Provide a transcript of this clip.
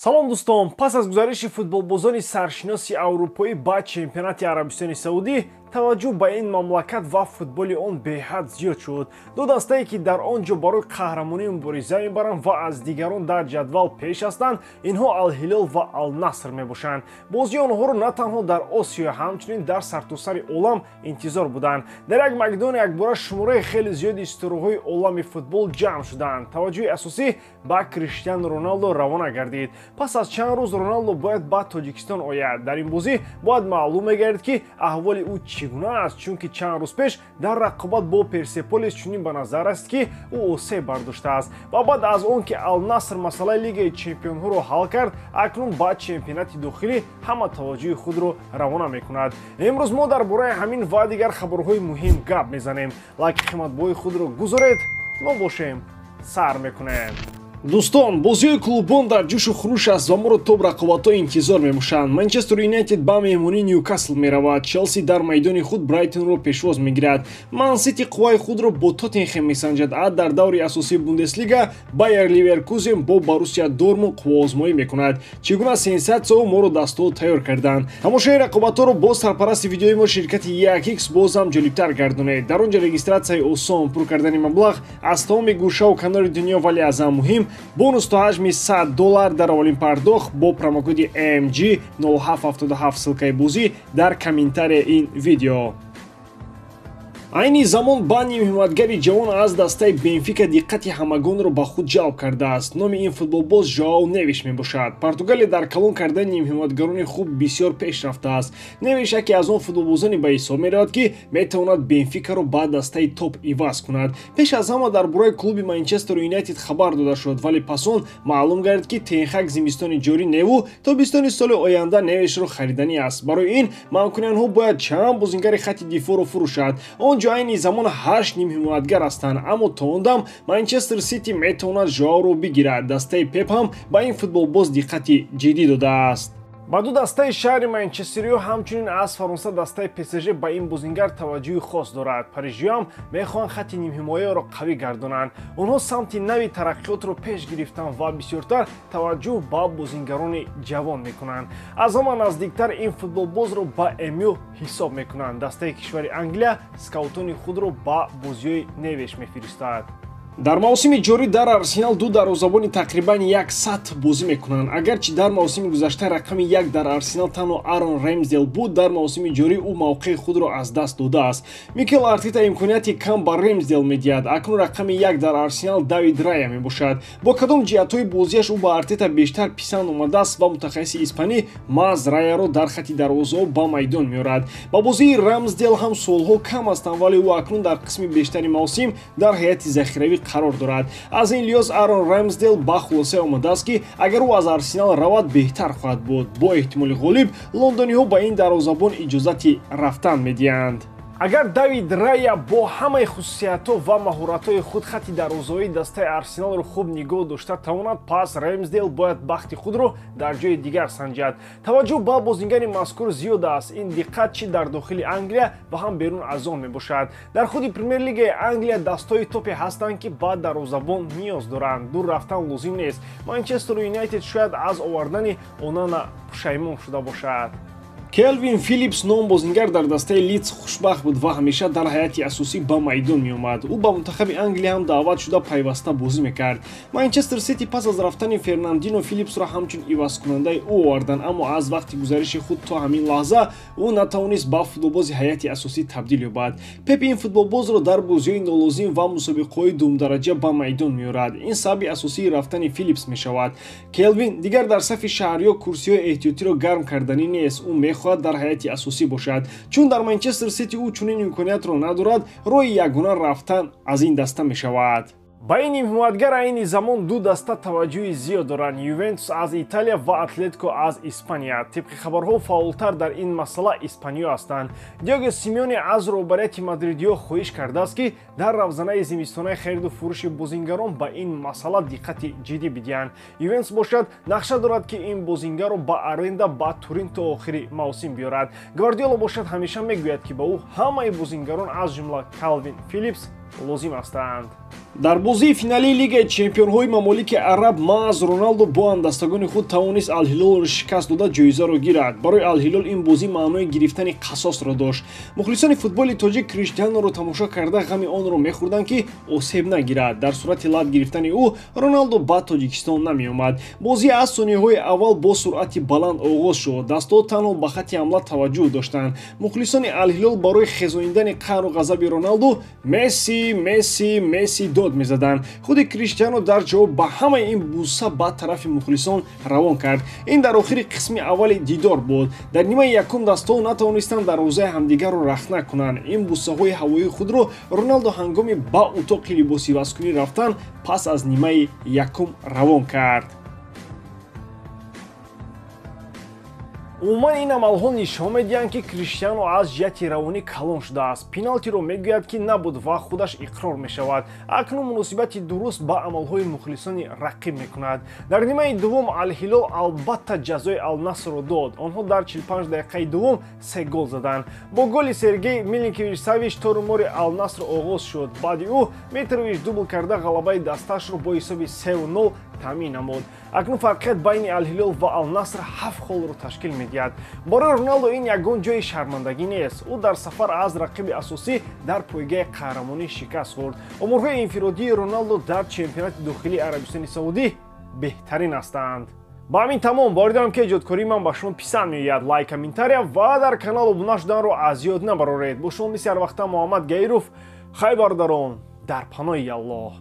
Салом дӯстон, пас аз гузариши футболбозони саршиноси аврупоӣ ба чемпионати Арабистони Саудӣ, таваҷҷӯҳ ба ин мамлакат ва футболи он беҳад зиёд шуд. Ду дастае ки дар он ҷо барои қаҳрамонӣ мубориза мебаранд ва аз дигарон дар ҷадвал пеш ҳастанд, инҳо Алҳилол ва Алнаср мебошанд. Бозии онҳоро на танҳо дар Осиё, ҳамчунин дар сартосари олам интизор буданд. Дар як майдон якбора шумораи хеле зиёди ситораҳои олами футбол ҷамъ шуданд. Таваҷҷӯҳи асосӣ ба Криштиану Роналдо равона гардид. Пас аз чанд рӯз Роналдо бояд ба Тоҷикистон ояд. Дар ин бозӣ бояд маълум мегардид, ки аҳволи ӯ чӣ гуна аст, чунки чанд рӯз пеш дар рақобат бо Персеполис чунин ба назар аст, ки ӯ осеб бардоштааст. Ва баъд аз он ки Алнаср масъалаи Лигаи чемпионҳоро ҳал кард, акнун ба чемпионати дохилӣ ҳама таваҷҷӯҳи худро равона мекунад. Имрӯз мо дар бораи ҳамин ва дигар хабарҳои муҳим гап мезанем. Лайки қиматбоҳои худро гузоред, мо бошем сар мекунем. Дӯстон, бозиҳои клубон дар ҷӯшу хуруш аст ва моро топ рақобатҳо интизор мебошанд. Манчестер Юнайтед ба меҳмонии Ньюкасл меравад, Челси дар майдони худ Брайтонро пешвоз мегирад, Ман Сити қувваи худро бо Тоттенхем месанҷад, а дар даври асосии Бундеслига Байер Ливеркузен бо Боруссия Дортмунд қувваозмоӣ мекунад. Чӣ гуна сенсатсияҳо моро дастҳо тайёр карданд. Тамошои рақобатҳоро бо сарпарасти видеои мо ширкати 1x боз ҳам ҷолибтар гардонед. Дар он ҷо регистратсияи осон, пур кардани маблағ аз тамоми гӯшаву канори дунё, вале аз ҳам муҳим бонус то ҳаҷми $100 дар аввалин пардохт бо промокоди MG 0777. Ссылкаи бозӣ дар комментария ин видео. Айни замон ба нимҳимоятгари ҷавон аз дастаи Бенфика диққати ҳамагонро ба худ ҷалб кардааст. Номи ин футболбоз Жоау Невиш мебошад. Португалия дар калон кардани нимҳимоятгарони хуб бисёр пеш рафтааст. Невиш яке аз он футболбозоне ба ҳисоб меравад, ки метавонад Бенфикаро ба дастаи топ иваз кунад. Пеш аз ҳама дар бораи клуби Манчестер Юнайтед хабар дода шуд, вале пас он маълум гардид, ки Тенхак зимистони ҷорӣ неву тобистони соли оянда Невишро хариданӣ аст. Барои ин манкуниянҳо бояд чанд бозингари хатти дифоъро фурӯшад. Он ҷо айни замон 8 нимҳимоятгар ҳастанд, аммо то он дам Манчестер Сити метавонад Жоаоро бигирад. Дастаи Пеп ҳам ба ин футболбоз диққати ҷиддӣ додааст. Ба ду дастаи шаҳри Манчестериё, ҳамчунин аз Фаронса дастаи ПСЖ ба ин бозингар таваҷҷӯҳи хос дорад. Парижиёам мехоҳанд хатти нимҳимояро қавӣ гардонанд. Онҳо самти нави тараққиётро пеш гирифтанд ва бисёртар таваҷҷӯҳ ба бозингарони ҷавон мекунанд. Аз ҳама наздиктар ин футболбозро ба МЮ ҳисоб мекунанд. Дастаи кишвари Англия скаутони худро ба бозиҳои Невеш мефиристад. Дар мавсими ҷорӣ дар Арсенал ду дарвозабони тақрибан як сатҳ бозӣ мекунанд. Агарчи дар мавсими гузашта рақами як дар Арсенал танҳо Арон Ремсдел буд, дар мавсими ҷорӣ ӯ мавқеи худро аз даст додааст. Микел Артета имконияти кам ба Ремсдел медиҳад. Акнун рақами як дар Арсенал Давид Рая мебошад. Бо кадом ҷиҳатҳои бозиаш ӯ ба Артета бештар писанд омадааст ва мутахассиси испанӣ маҳз Раяро дар хатти дарвозаҳо ба майдон меорад. Ба бозии Рамсдел ҳам суолҳо кам ҳастанд, вале ӯ акнун дар қисми бештари мавсим дар ҳайати захиравӣ қарор дорад. Аз ин лиҳоз Арон Рамсдел ба хулоса омадааст, ки агар ӯ аз Арсенал равад, беҳтар хоҳад буд. Бо эҳтимоли ғолиб лондониҳо ба ин дарвозабон иҷозати рафтан медиҳанд. Агар Давид Рая бо ҳамаи хусусиятҳо ва маҳоратҳои худ хатти дарвозаҳои дастаи Арсеналро хуб нигоҳ дошта тавонад, пас Ремсдел бояд бахти худро дар ҷои дигар санҷад. Таваҷҷӯҳ ба бозингари мазкур зиёд аст. Ин диққат чӣ дар дохили Англия ва ҳам берун аз он мебошад. Дар худи Премер-лигаи Англия дастҳои топе ҳастанд, ки ба дарвозабон ниёз доранд. Дур рафтан лозим нест. Манчестер Юнайтед шояд аз овардани Онана пушаймон шуда бошад. Келвин Филлипс ном бозингар дар дастаи Лидс хушбахт буд ва ҳамеша дар ҳайати асосӣ ба майдон меомад. Ӯ ба мунтахаби Англия ҳам даъват шуда пайваста бозӣ мекард. Манчестер Сити пас аз рафтани Фернандино Филлипсро ҳамчун ивазкунандаи ӯ оварданд, аммо аз вақти гузариши худ то ҳамин лаҳза ӯ натавонист ба футболбози ҳайати асосӣ табдил ёбад. Пеп ин футболбозро дар бозиҳои нолозим ва мусобиқаҳои дуюмдараҷа ба майдон меорад. Ин сабаби асосии рафтани Филлипс мешавад. Келвин дигар дар сафи шаҳриё курсиҳои эҳтиётиро гарм карданӣ нест. Ӯ мехоҳад дар ҳайати асосӣ бошад. Чун дар Манчестер Сити ӯ чунин имкониятро надорад, роҳи ягона рафтан аз ин даста мешавад. Ба ин нимҳимоятгар айни замон ду даста таваҷҷӯҳи зиёд доранд: Ювентус аз Италия ва Атлетико аз Испания. Тибқи хабарҳо, фаъолтар дар ин масъала испаниё ҳастанд. Диего Симеоне аз роҳбарияти мадридиё хоҳиш кардааст, ки дар равзанаи зимистонаи хариду фурӯши бозингарон ба ин масъала диққати ҷиддӣ бидиҳанд. Ювентус бошад, нақша дорад, ки ин бозингарро ба аренда ба Турин то охири мавсим биёрад. Гвардиоло бошад, ҳамеша мегӯяд, ки ба ӯ ҳамаи бозингарон, аз ҷумла Калвин Филлипс, Лозим ҳастанд. Дар бозии финалии Лигаи чемпионҳои мамолики араб маҳз Роналдо бо ҳамдастагони худ тавонист Алҳилолро шикаст дода, ҷоизаро гирад. Барои Алҳилол ин бозӣ маънои гирифтани қасосро дошт. Мухлисони футболи тоҷик Криштианоро тамошо карда, ғами онро мехӯрданд, ки осеб нагирад. Дар сурати лат гирифтани ӯ, Роналдо ба Тоҷикистон намеомад. Бозӣ аз сониҳои аввал бо суръати баланд оғоз шуд. Дастҳо танҳо ба хатти ҳамла таваҷҷӯҳ доштанд. Мухлисони Алҳилол барои хезонидани қаҳру ғазаби Роналдо «Месси, Месси, Месси» дод мезаданд. Худи Криштиано дар ҷавоб ба ҳамаи ин буса ба тарафи мухлисон равон кард. Ин дар охири қисми аввали дидор буд. Дар нимаи якум дастҳо натавонистанд дарвозаи ҳамдигарро рахна кунанд. Ин бусаҳои ҳавоии худро Роналдо ҳангоми ба утоқи либосивазкунӣ рафтан пас аз нимаи якум равон кард. Умуман, ин амалҳо нишон медиҳанд, ки Криштиано аз ҷиҳати равонӣ калон шудааст. Пеналти-ро мегӯяд, ки набуд, ва худаш иқрор мешавад. Акнун муносибати дуруст ба амалҳои мухлисони рақиб мекунад. Дар нимаи дуввум Алҳилол албатта ҷазои Алнасрро дод. Онҳо дар 45 дақиқаи дуввум се гол заданд. Бо голи Сергей Милинкевич Савич торумори Алнаср оғоз шуд. Баъди ӯ Митрович дубл карда, ғалабаи дастаашро бо ҳисоби 3-0 таъмин намуд. Акнун фарқият байни Алҳилол ва Алнаср ҳафт холро ташкил медиҳад. Барои Роналдо ин ягон ҷои шармандагӣ нест. Ӯ дар сафар аз рақиби асосӣ дар пойгаи қаҳрамонӣ шикаст хӯрд. Оморҳои инфиродии Роналдо дар чемпионати дохилии Арабистони Саудӣ беҳтарин ҳастанд. Ба ҳамин тамом. Боварӣ дорам, ки эҷодкории ман ба шумо писанд меояд. Лайк, комментария ва дар канал обуна шуданро аз ёд набароред. Бо шумо мисли ҳарвақта Муҳаммад Гаиров. Хай, бародарон, дар паноҳи Аллоҳ.